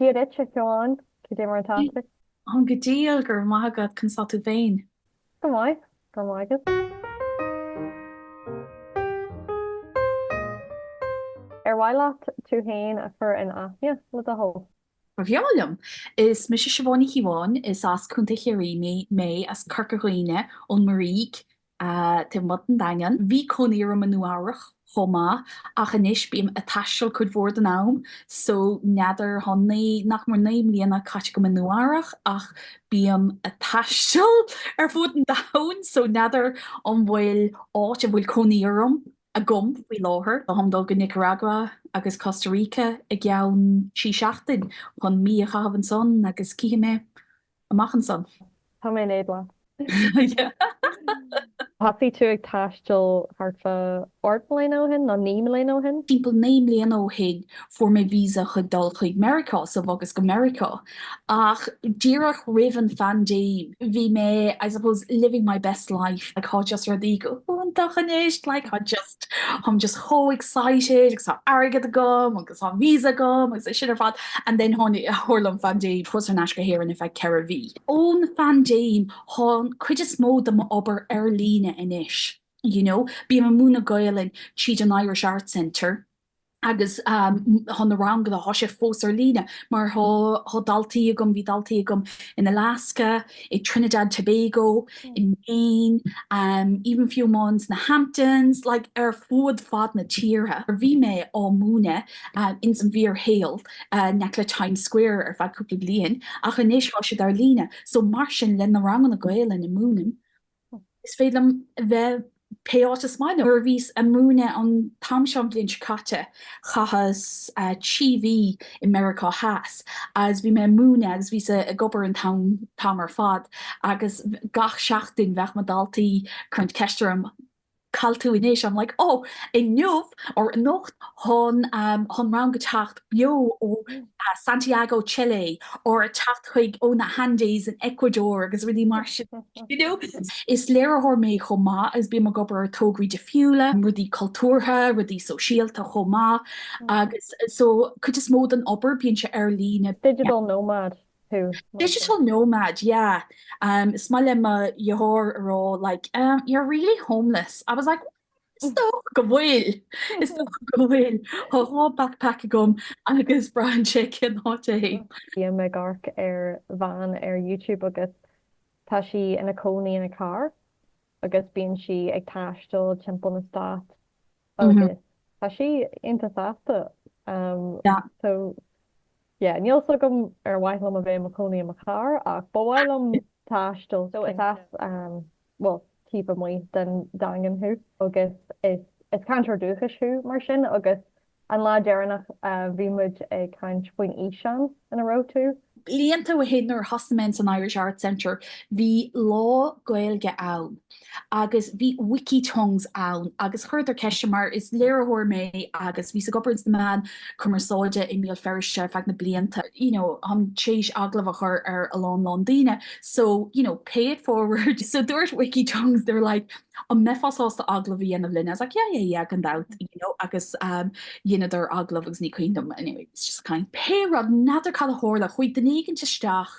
Dia duit, a Shiobhán, cad é mar atá tú? Táim go diail, go raibh maith agat, conas tá tú féin? Go maith, go raibh maith agat. Ar mhaith leat tú féin a chur in aithne, le do thoil? Ba bhreá liom. Is mise Siobhán Ní Chíobháin, is as Contae Chiarraí mé, as Corca Dhuibhne, ón Muirígh, taobh amuigh den Daingean. Bhí cónaí orm i Nua Eabhrach chomh maith ach anois bím ag taisteal cuid mhór den am so n'fheadar, tá naoi, nach mór 9 mbliana caite agam i Nua Eabhrach ach bím ag taisteal ar fud an domhain so n'fheadar an bhfuil áit a bhfuil cónaí orm agam faoi láthair. Táim ag dul go Nicaragua agus Costa Rica i gceann 3 seachtain chun mí a chaitheamh ansan agus cífidh mé amach ansan. Tá mé in éad leat. Thosaigh tú ag taisteal thart fá 8 mbliana ó shin, nó 9 mbliana ó shin? Timpeall 9 mbliana ó shin fuair mé visa chun dul chuig Meiriceá so bhogas go Meiriceá. Ach díreach roimh an phaindéim bhí mé, I suppose, living my best life, like tá just rudaí go hiontach anois, like tá just, I'm just chomh excited agus tá airgead agam agus tá visa agam agus é sin ar fad and then tháinig, tharla an phaindéim, chuas thar n-ais go hÉirinn ar feadh 4 mhí. Ón phaindéim tá an cuid is mó de m'obair ar líne anois, you know, bím ag múineadh Gaelainn tríd an Irish Arts Centre, agus tá na ranganna, tá sé fós ar líne mar tá tá daltaí agam, bhí daltaí agam in Alaska, i Trinidad Tobago, in Maine, even fiú amháin sna Hamptons, like ar fud fad na tíre. Bhí mé á múineadh ins an bhfíorshaol in aice le Times Square ar feadh cúpla bliain ach anois tá siad ar líne so mar sin le na ranganna Gaelainn a múinim, Is féidir liom bheith pé áit is maith liom. Nuair a bhíos a' múineadh an t-am seo an bhliain seo caite, chaitheas 3 mhí i Meiriceá Theas agus bhí mé a' múineadh agus bhíos ag obair an t-am t-am ar fad agus gach seachtain bheadh mo dhaltaí ag cur ceist orm cá bhfuil tú anois? I'm like oh inniu or anocht thá an rang ag teacht beo ó Santiago, Chile or ag teacht chuig ó na Andes in Ecuador agus rudaí mar sin, you know. Is léiritheoir mé chomh maith agus bím ag obair ar tograí difriúla, rudaí cultúrtha, rudaí sóisialta chomh maith agus so cuid is mó den obair bíonn sé ar líne. Digital nomad thú. Digital nomad, yeah. Um, is maith le mo dheartháir a rá like, um, you're really homeless. I was like, Is dócha go bhfuil, is dócha go bhfuil. Tá 2 backpack agam agus braitheann sé cén áit é. Bím ag amharc ar bhean ar YouTube agus tá sí ina cónaí ina carr agus bíonn sí ag taisteal timpeall na Stát agus tá sí iontach sásta. So yeah, níl 's agam ar mhaith liom a bheith i mo chónaí i mo charr ach ba mhaith liom taisteal. So is as bhuel, taobh amuigh den Daingean thú agus is is cainteoir dúchais thú mar sin agus an lá deireanach bhí muid ag caint faoin fhíseán ina raibh tú. Blianta ó shin nuair a thosnaigh mé ins an Irish Arts Centre bhí lá Gaeilge ann agus bhí Wikitongues ann agus chuireadar ceist orm mar is léiritheoir mé agus bhíos ag obair ins na meáin cumarsáide i mBéal Feirste ar feadh na blianta you know táim tar éis agallamh a chur ar a lán lán daoine So, you know, pay it forward. So dúirt Wikitongues, they were like, an mbeifeá sásta agallamh a dhéanamh linn? I was like, yeah, yeah, yeah, gan dabht, you know, agus um, dheineadar agallamh agus ní cuimhin liom, anyway, it's just kind. Pé rud, n'fheadar cad a tharla, chuaigh duine éigint isteach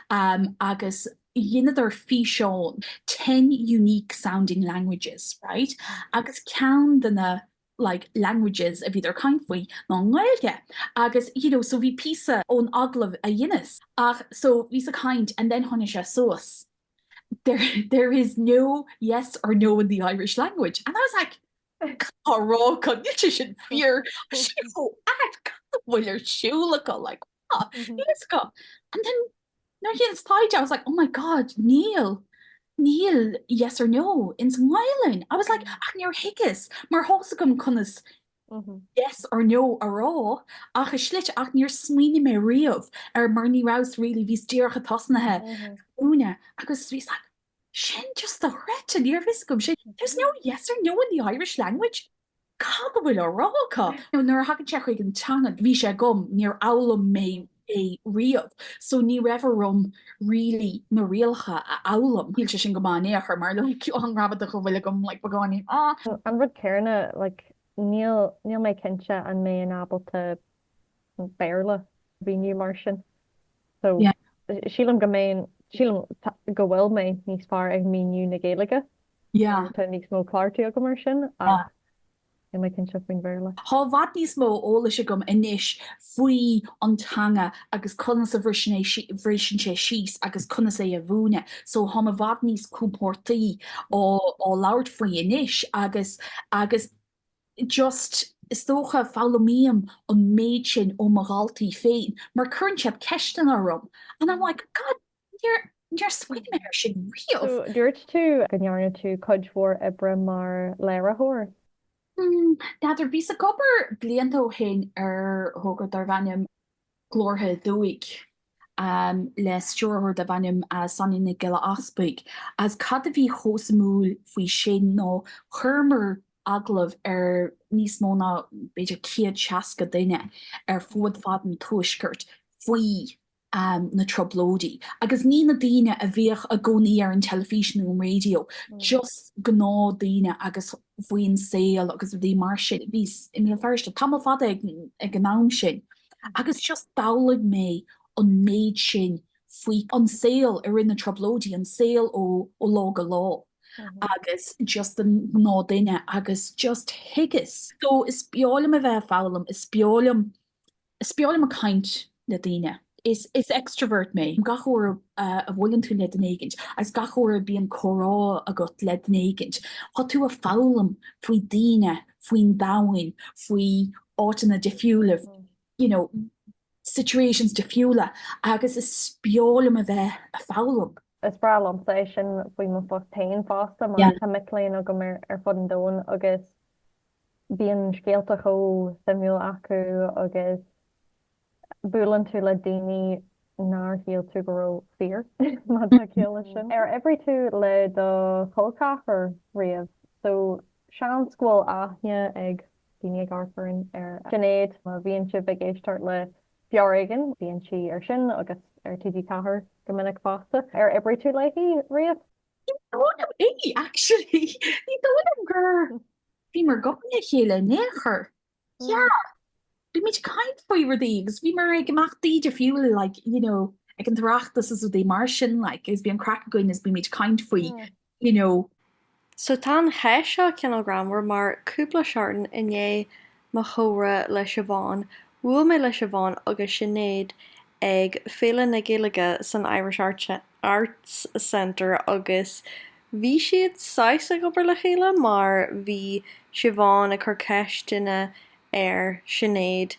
um, agus dheineadar físeán, 10 unique sounding languages, right? Agus ceann de na like languages a bhíodar ag caint faoi ná an Ghaeilge agus you know so bhí píosa ón agallamh a dheineas ach so bhíos ag caint and then tháinig sé suas there there is no yes or no in the Irish language and I was like cad tá á rá acu níl sé sin fíor tá sé chomh ait cad a bhfuil ar siúl acu like what níl fhios acu and then Nuair a dheineas taighde, I was like, oh my God, níl, níl yes or no ins an nGaelainn. I was like, ach níor thuigeas, mar tá's agam conas yes or no a rá ach i slite, ach níor smaoinigh mé riamh air mar ní rabhas really, bhíos díreach ag tosnaithe ag múineadh agus bhíos like, sin just dochreidte, ní raibh fhios agam sin, there's no yes or no in the Irish language. Cad a bhfuil á rá acu? Nuair a thagann sé chuig an teanga, bhí sé agam, níor fhoghlaim mé é riamh, so ní raibh orm really na rialacha a fhoghlaim. Níl sé sin go maith in aon chor mar like an ghramadach a bhfuil agam like beagáinín ah. An rud céanna, like níl, níl mé cinnte an mbeinn ábalta Béarla. mhíniú mar sin. So sílim go mbeinn, sílim go bhfuil mé níos fearr ag míniú na Gaeilge. Yeah. Tá níos mó clarity agam ar sin ach níl mé cinnte faoin Bhéarla. Tá i bhfad níos mó eolais agam anois faoi an teanga agus conas a bhriseann bhriseann sé síos agus conas é a mhúineadh so táim i bhfad níos compórtaí á á labhairt faoi anois agus agus just is dócha foghlaimím an méid sin ó mo dhaltaí féin mar cuireann siad ceisteanna orm and I'm like God níor níor smaoinigh mé air sin riamh. So dúirt tú go ndearna tú cuid mhór oibre mar léiritheoir. Hmm, n'fheadar, bhíos ag obair blianta ó shin ar thogra darbh ainm Glórtha Aduaidh le stiúrthóir darbh ainm Sonia Nic Giolla Easpaig agus cad a bhí chomh suimiúil faoi sin ná chuireamar agallamh ar níos mó ná b'fhéidir 160 duine ar fud fad an tuaiscirt faoi na trioblóidí. Agus ní na daoine a bhíodh i gcónaí ar an teilifís nó an raidió, just gnáthdhaoine agus faoin saol agus rudaí mar sin. Bhíos i mBéal Feirste tamall fada ag an am sin agus just d'fhoghlaim mé an méid sin faoi an saol i rith na trioblóidí, an saol ó lá go lá agus just an gnáthdhuine agus just thuigeas. So is breá liom a bheith ag foghlaim, is breá liom Is breá liom ag caint le daoine. Is extrovert mé. Gach uair a bhuaileann tú le duine éigint agus gach uair a bíonn comhrá agat le duine éigint, tá tú ag foghlaim faoi daoine, faoin domhain, faoi áiteanna difriúla, you know, situations difriúla agus is breá liom a bheith ag foghlaim. Is breá liomsa é sin faoi mo phost féin fosta mar tá mic léinn agam ar fud an domhain agus Bíonn scéalta chomh suimiúil acu agus buaileann tú le daoine nár shíl tú go raibh fíor, má tá ciall leis sin. Ar oibrigh tú le do chol ceathrar riamh? So, seans go bhfuil aithne ag daoine ag amharc orainn ar Sinéad. Má bhíonn sibh ag éisteacht le Beo Ar Éigean, bíonn sí ar sin agus ar TG4 go minic fosta. Ar oibrigh tú léi riamh? Ní dóigh liom é, actually. Ní dóigh liom gur bhíomar ag obair le chéile in aon chor. Yeah. Bímid ag caint faoi rudaí agus bhíomar ag imeachtaí difriúla, like, you know, ag an tOireachtas is rudaí mar sin, like, agus bíonn craic againn is bímid ag caint faoi, you know, So tá an cheist seo cineál greannmhar mar cúpla seachtain i ndiaidh mo chomhrá le Siobhán, bhuail mé le Siobhán agus Sinéad ag Féile na Gaeilge san Irish Arts Centre agus bhí siad saghas ag obair le chéile mar bhí Siobhán ag cur ceisteanna ar Sinéad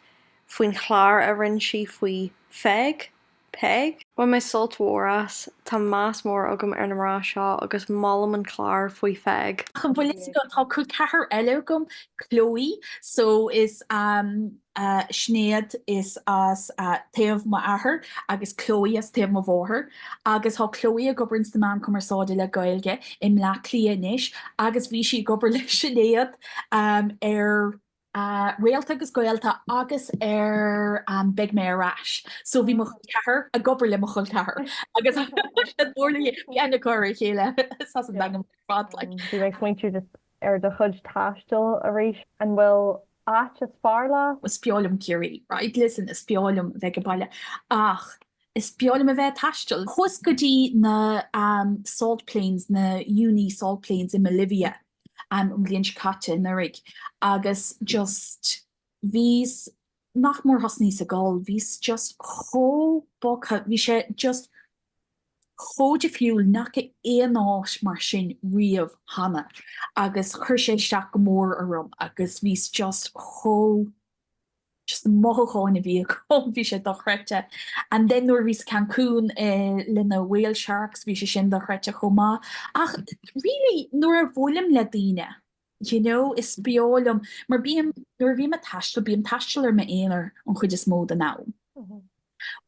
faoin chlár a rinne sí faoi Pheig, Peig? Bhain mé sult mhór as, tá meas mór agam ar na mná seo agus molaim an clár faoi Pheig. Ach an bhfuil fhios agat, tá col ceathar eile agam, Chloe, so is Sinéad is as taobh m'athar agus Chloe as taobh mo mháthair agus tá Chloe ag obair ins na meáin cumarsáide le Gaeilge i mBleá Cliath anois agus bhí sí ag obair le Sinéad ar Réalta agus Gaolta agus ar Beidh Mé Ar Ais. So bhí mo chol ceathar ag obair le mo chol ceathar agus bhí aithne acu ar a chéile as an Daingean ar fad like. Bhí mé ag smaointiú just ar do chuid taistil arís. An bhfuil áit is fearr leat? Is breá liom Ciarraí, right? Listen, is breá liom a bheith ag baile ach is breá liom a bheith ag taisteal. Chuas go dtí na Salt Plains, na Uyuni Salt Plains i mBolivia an bhliain seo caite, anuraidh, agus just bhíos, nach mór thosnaíos ag gol, bhíos just chomh bogtha, bhí sé just chomh difriúil, nach fhaca aon áit mar sin riamh cheana agus chuir sé isteach go mór orm agus bhíos just chomh, just na mothúcháin a bhí agam, bhí sé dochreidte. And then nuair a bhíos i Cancún le na whale sharks, bhí sé sin dochreidte chomh maith. Ach really nuair a bhuailim le daoine, you know, is breá liom, mar bím, nuair a bhím ag taisteal, bím ag taisteal ar m'aonar an chuid is mó den am.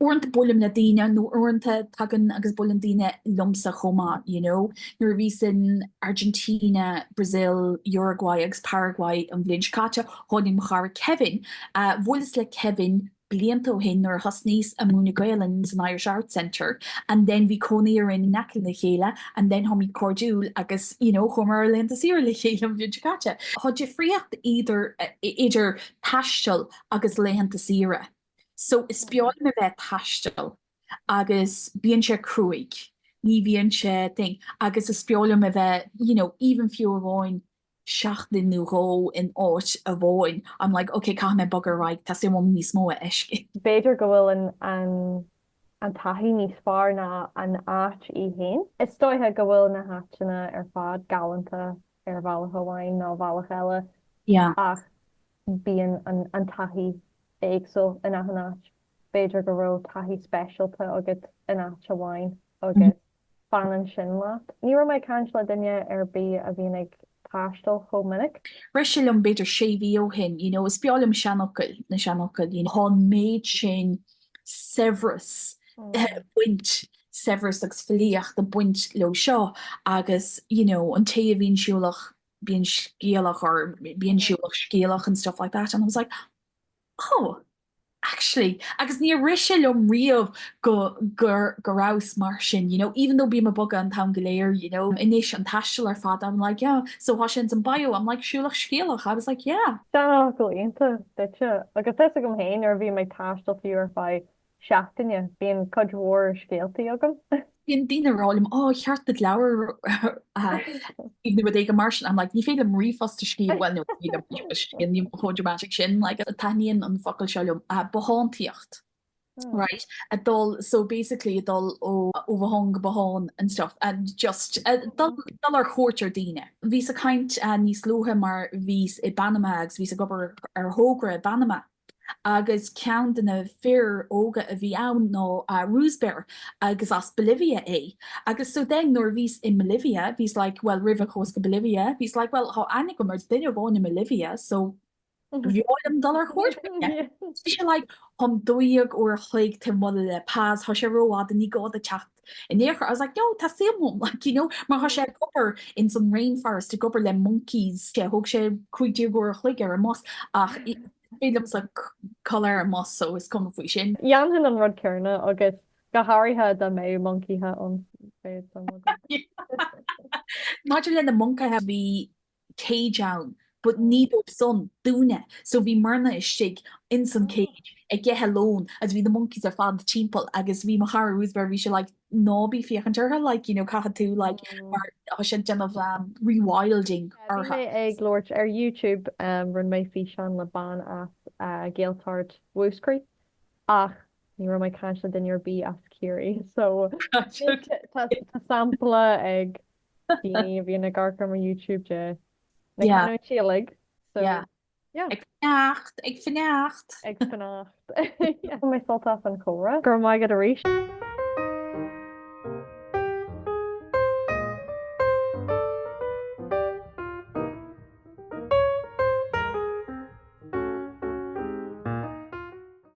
Uaireanta buailim le daoine nó uaireanta tagann agus buaileann daoine liomsa chomh maith, you know. Nuair a bhíos in Argentina, Brazil, Uruguay agus Paraguay an bhliain seo caite, tháinig mo chara Kevin. Bhuaileas le Kevin blianta ó shin nuair a thosnaíos ag múineadh Gaelainn san Irish Arts Centre and then bhí cónaí orainn in aice le chéile and then táimid cairdiúil agus you know chuamar ar laethanta saoire le chéile an bhliain seo caite. Tá difríocht idir idir taisteal agus laethanta saoire. So is breá liom a bheith ag taisteal agus bíonn sé cruaidh, ní bhíonn sé thing agus is breá liom a bheith you know even fiú amháin seachtain nó dhó in áit amháin I'm like ok caithfidh mé bogadh ar aghaidh, teastaíonn uaim níos mó a fheiscint. B'fhéidir go bhfuil an an an taithí níos fearr ná an áit í féin. Is dóiche go bhfuil na háiteanna ar fad galánta ar bhealach amháin nó bealach eile Yeah. ach bíonn an an taithí éagsúil in achan áit. B'fhéidir go raibh taithí speisialta agat in áit amháin agus fanann sin leat. Ní raibh mé ag caint le duine ar bith a bhíonn ag taisteal chomh minic. Rith sé liom b'fhéidir sé mhí ó shin, you know, is breá liom seanfhocail, na seanfhocail, you know, tá an méid sin saibhreas ag baint, saibhreas agus filíocht ag baint leo seo agus, you know, an té a bhíonn siúlach bíonn scéalach or bíonn siúlach scéalach and stuff like that and I was like, oh, actually, agus níor rith sé liom riamh go go go rabhas mar sin, you know, even though bím ag bogadh an t-am go léir, you know, anois an taisteal ar fad, I'm like, yeah, so tá sé ins an bio, I'm like, siúlach scéalach, I was like, yeah. Seanfhocal iontach duitse, agus tá 'fhios agam féin nuair a bhím ag taisteal fiú ar feadh seachtaine, bíonn cuid mhór scéaltaí agam. Bíonn daoine ag rá liom, 'Ó, cheart duit leabhar a scríobh nó rud éigin mar sin. I'm like, ní féidir liom ríomhphost a scríobh, bhuel, no, ní féidir liom ríomhphost a scríobh, níl mé chomh dramatic sin, like, taitníonn an focal seo liom, bothántaíocht, right, ag dul, so basically ag dul ó bhothán go bothán and stuff and just dul dul ar chuairt ar daoine. Bhíos ag caint níos luaithe mar bhíos i bPanama agus bhíos ag obair ar thogra i bPanama. Agus ceann de na fir óga a bhí ann ná Roosbear agus as Bolivia é. Agus so then nuair a bhíos i mBolivia, bhíos like, well roimh a chuas go Bolivia, bhíos like, well tá aithne agam ar duine amháin i mBolivia so bhreá liom dul ar chuairt chuige. Bhí sé like, táim 12 uair a chloig taobh amuigh de La Paz, tá sé rófhada, ní gá duit teacht in aon chor. I was like, no, teastaíonn uaim, like, you know, mar tá sé ag obair ins an rainforest, ag obair le monkeys, thóg sé 15 uair a chloig ar an mbus ach is féidir liomsa codladh ar an mbus so is cuma faoi sin. Dhéanfainn an rud céanna agus go háirithe dá mbeadh moncaithe ann. Bheadh suim agam. Maidir le na moncaithe, bhí cage ann but ní dóibh san, dúinne. So bhí muidne istigh ins an cage ag ithe lón agus bhí na monkeys ar fad timpeall agus bhí mo chara Roosbear bhí sé like ná bí féachaint orthu like you know caithfidh tú like mar tá sé ag déanamh um, rewilding Bhí orthu. mé ag labhairt ar YouTube um, rinne mé físeán le bean as uh, Gaeltacht Mhúscraí ach ní raibh mé ag caint le duine ar bith as Ciarraí so tá tá sampla ag daoine a bhíonn ag amharc ar mo YouTube de na Yeah. canúintí uilig. So, Yeah. yeah. Ag fanacht, ag fanacht. Ag fanacht. Bhain mé sult as an chomhrá. Go raibh maith agat arís.